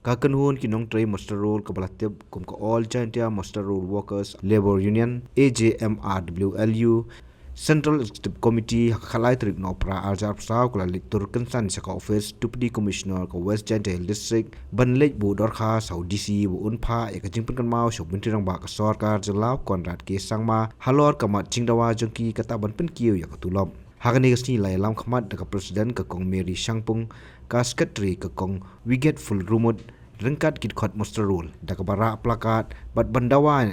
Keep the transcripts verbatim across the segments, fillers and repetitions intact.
Ka kynhun ki nongtrei muster roll kaba la tip kum ka All Jaintia Muster Roll Workers Labour Union, A J M R W L U, Central Executive Committee ha ka khatlai tarik Nohprah arhajar arphew saw ka la leit tur kynsan sha ka office Deputy Commissioner ka West Jaintia Hills District ban leit buh dorkhas ha u D C ba un phah ïa ka jingpynkynmaw sha u Myntri Rangbah ka sorkar jylla Conrad K Sangma halor ka mat jingdawa jong ki kata ban pynkiew ïa ka tulop. Ha kane ka sngi la ïalam khmat da ka President ka Kong Mary Shangpung, ka Secretary ka Kong Wigetful Rumut, ryngkat ki dkhot muster roll da kaba rah placard bad ban dawa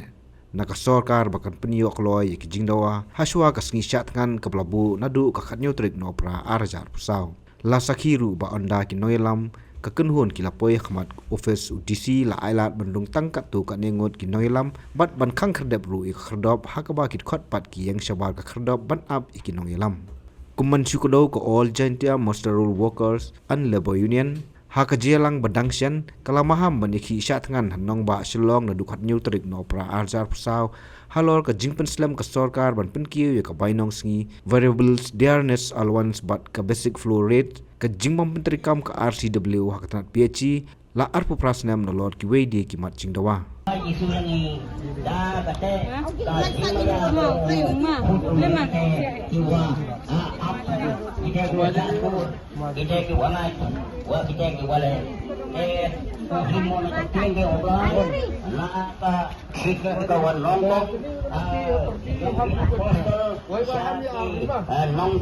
na ka sorkar ba kan pynïoh kloi ïa ki jingdawa hashwa ka sngi shad thngan kaba la buh naduh ka khathynñiew tarik Nohprah arhajar arphew saw. La sakhi ruh ba ynda ki nongïalam ka kynhun ki la poi ha khmat office u D C la ailad ban rung tang katto katne ngut ki nongïalam bad ban khang khyrdep ruh ïa ka khyrdop ha kaba ki dkhot pat ki ïeng shabar ka khyrdop ban ap ïa ki nongïalam. Kum ban shu kdew ka All Jaintia Muster Roll Workers and Labour Union, ha ka jingïalang ba dang shen, ka la maham ban ïakhih shad thngan ha nongbah Shillong naduh khathynñiew tarik Nohprah arhajar arphew saw halor ka jingpynslem ka sorkar ban pynkiew ïa ka bainong sngi Variable Dearness Allowance bad ka Basic Floor Rate, ka jingbym pyntreikam ka R C W ha ka tnat P H E, la arphew phra snem nalor kiwei de ki mat jingdawa. Nong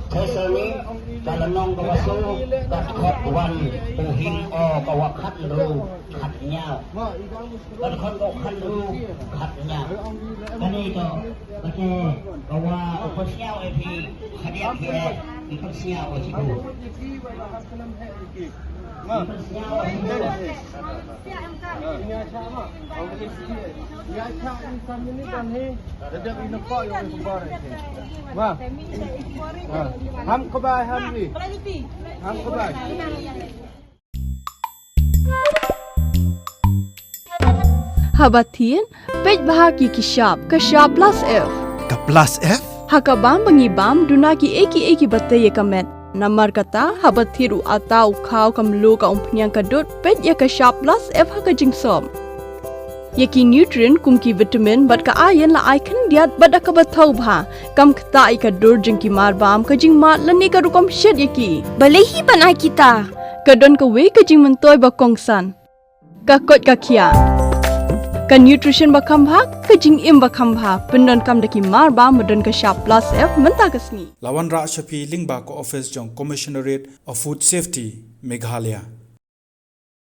Thessaloni, ka lynnong ka ba shu, ka dkhot wan u hynñiew ka wa khathynriew khathynñiew. Ka dkhot ka khathynriew khathynñiew. Kane to, kate ka wa u pynsñiaw ïa phi, khadiak phi eh, u pynsñiaw ïa phi. U pynsñiaw ïa phi. Ham kbai, ham ni. Ham kbai. Haba thied, peit bha ki ki shap, ka shap plus F. Ka plus F? Ha ka bam ba ngi bam, duna ki ei ki ei ki ba tei ïa ka met. Namar kata, haba thied u atta u khaw ka mluh ka umphniang ka dud, peit ïa ka shap plus F ha ka jingsop. Ïa ki nutrient kum ki vitamin bad ka iron la ai khyndiat bad da kaba thaw bha. Kam ktah ïa ka dur jong ki mar bam, ka jingmad lane ka rukom shet ïa ki. Balei hi ban ai kita? Ka don kawei ka jingmyntoi ba kongsan. Ka koit ka khiah. Ka nutrition ba kham bha, ka jingim ba kham bha. Pyndonkam da ki mar bam ba don ka shap plus F mynta ka sngi. La wanrah sha phi lyngba ka office jong Commissionerate of Food Safety, Meghalaya.